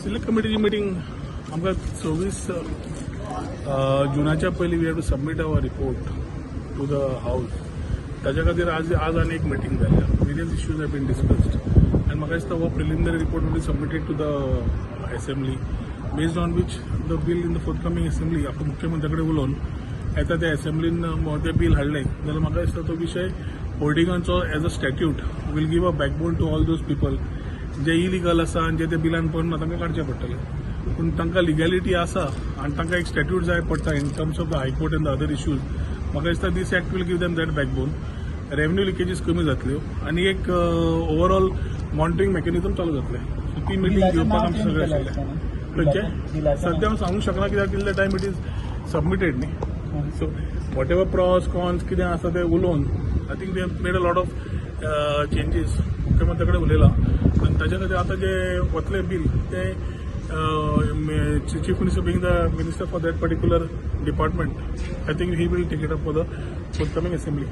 Select कमिटीची meeting आमकां 26 जुनाच्या पयलीं we have to submit our report to the house. ताच्या खातीर आज आनी एक मिटींग जाल्या. Various issues have been discussed आनी म्हाका दिसता हो preliminary report will be submitted to the assembly, based on which the bill in the forthcoming assembly, आपण मुख्यमंत्र्या कडेन उलोवन येता त्या असेंब्लीन तें बील हाडलें जाल्यार म्हाका दिसता तो विशय होर्डिंगांचो as a statute will give a backbone to all those people J illegal आसा आनी जे ते बिलान पडना, तांकां काडचें पडटलें. पूण तांकां लिगॅलिटी आसा आनी तांकां एक स्टॅट्यूट जाय पडटा in terms of the high court and the other issues. म्हाका दिसता this act will give them that backbone. Revenue leakages कमी जातल्यो आनी एक ओवरऑल मॉनिटरींग मेकॅनिझम चालू जातलें. सो ती मिटींग घेवपाक आमचें सगळें आशिल्लें. खंयचें सद्या हांव सांगूंक शकना, कित्याक till the time it is submitted न्ही. So whatever pros cons कितें आसा ते उलोवन, I think they made a lot of changes. मुख्यमंत्र्या कडेन उलयलां आनी ताच्या खातीर आतां जे वतलें बील तें, Chief Minister being the minister for that particular department, I think he will take it up for the forthcoming assembly.